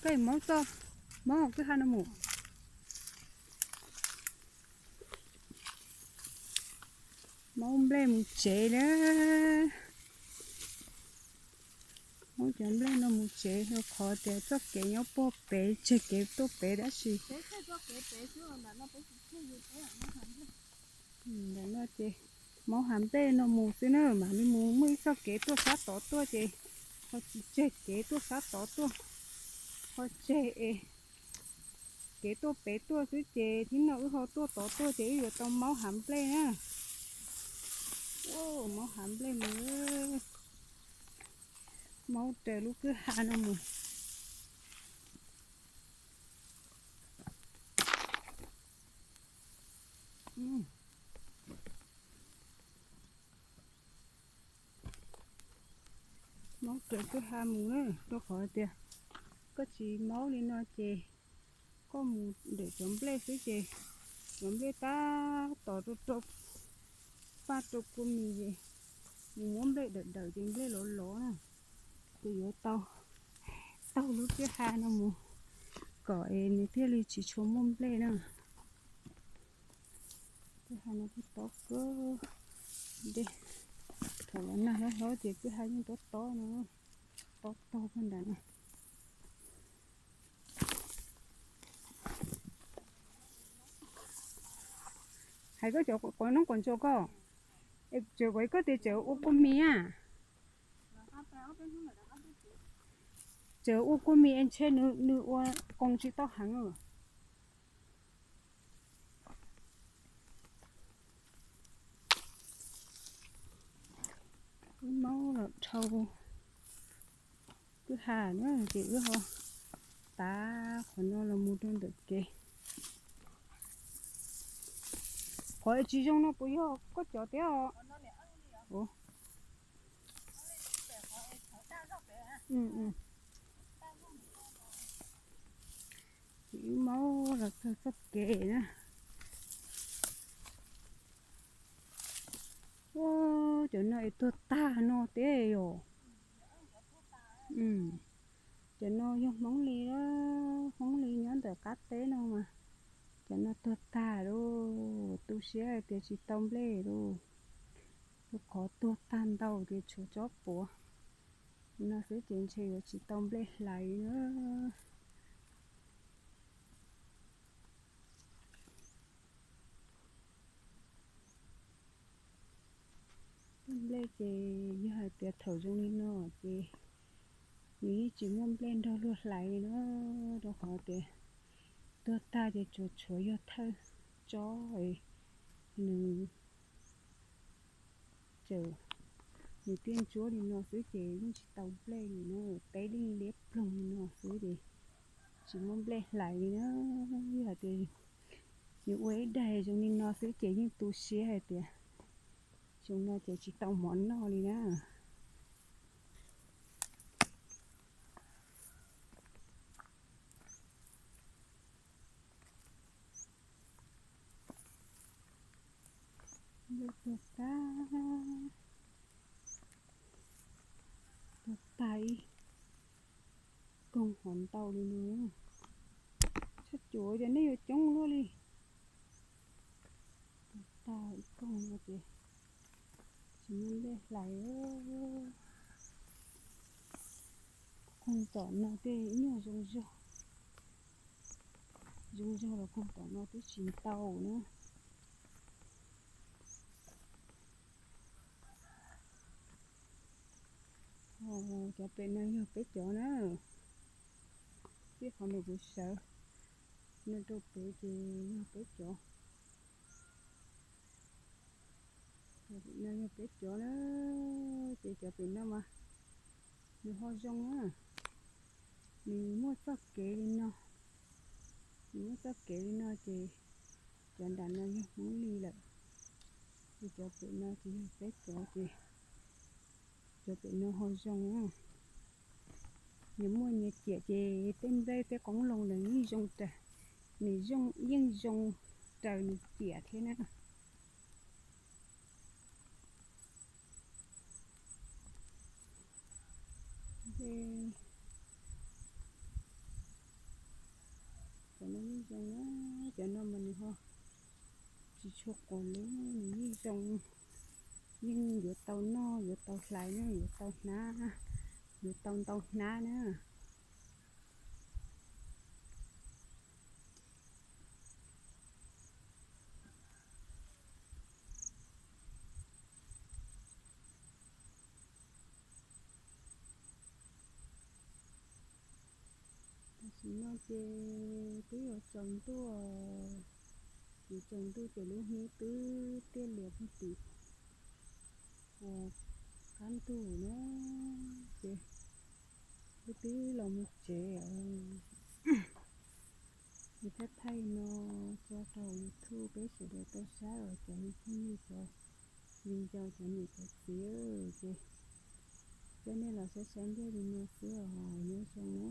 Koj maub txoj, maub kwj ha no mus. Maub nplej mus tsev na. Maub cov nplej no mus tsev rau qhov tias txoj kev nyob puag pem, tseg kev tuaj pem tab sis ntawm no ces maub hav nplej no mus xwb na, mam li mus muaj ib txoj kev tuaj sab tod tuaj ces ho tsis tseg kev tuaj sab tod tuaj, ho tseg es kev tuaj pem tuaj xwb ces thib no wb ho tuaj tod tuaj ces wb yuav tau maub hav nplej na. Maub hav nplej mus, maub raws lub kwj ha no mus. Maub raws kwj ha mus na, rau qhov tias koj tsis maub li no ces koj mus ntawm cov nplej xwb ces cov nplej tab tom rau rau paj rau kua mis ces mus muab nplej dawm dawm ces nplej lov lov na. Ces yuav tau taug lub kwj ha no mus kom es nws thiaj li tsis tshua muaj nplej na. Kwj ha no kuj tob kawg, thaum los nag hlob hlob ces kwj ha yeej tob tob no, tob taug kawg nram no. Hais koj cov quav noob quav ntsuas ko, tseem ua koj tias tseem ua kua mis a. Tseem ua kua mis es ntshe nws ua qoo tsis tau heev. Wb maub los dhau kwj ha na ces wb ho tav qhov no los mus rau ntawm kev. Qhov tsis zoo no puas yog koj cov thiab os? Ces wb maub los txog txoj kev na. Ua, cov no es tuag tag no thiab yom. Cov no yog Hmoob Lis, Hmoob Lis nyob ntawm qab teb no mas cov no tuag tag lauj, tu siab hais tias tsis tau nplej lauj. Rau qhov tuag tag ntau ces tshuav tsob puav no xwb ces ntshe yuav tsis tau nplej hlais na. Nplej ces yog hais tias thaum zoo li no ces nws yeej tsis muaj nplej nrog luag hlais li na, rau qhov tias tuag tag ces tsuas tshuav yog thawj tsob es nws tseem, nws tiaj ntsuab li no xwb ces yeej tsis tau nplej li na, teb yeej liab ploog li no xwb ces tsis muaj nplej hlais li na. Yog hais tias nws ua ib daig zoo li no xwb ces yeej tu siab hais tias xyoo no ces tsis tau mov noj li na. Tuag tag, tuag tag ib koog hov ntau li no. Txhob cuav ces nej yuav coob luaj li. Tuag tag ib koog no ces tsis muaj nplej hlais. Koog tom no tej nyuag zoo zog, zoo zog los koog tom no twb tsis ntau na. Cov pem no yog peb cov na. Tib qhov no kuv sawv no rau pem ces yog peb cov. Cov pem no yog peb cov na, ces cov pem no mas nws ho zoo na. Nws muaj txoj kev li no, nws muaj txoj kev li no ces cov nram no yog Hmoob Lis lawm. Ces cov pem no ces yog peb cov ces cov pem no ho zoo na. Nws muaj nyias ciam ces tej nplej tej qoob loo ntawd yeej zoo raws, nws yeej zoo raws nws ciam thiab na. Zoo na, cov no mas nws ho tsis tshua quav lub, nws yeej zoo, yeej yuav tau noj, yuav tau hlais na, yuav tau hnab, yuav tau ntau hnab na. Tam sim no ces twb yuav tsaus ntuj, yuav tsaus ntuj ces lub hnub twb tiaj lias puag tim qab ntug na, ces wb twb los mus tsev. Ces thiaj thaij no tso rau YouTube peb sawv daws tau saib os cov me phooj ywg, cov viv ncaus, cov niam cov txiv. Ces coj nej los saib saib ntej li no xwb os, nyob zoo na.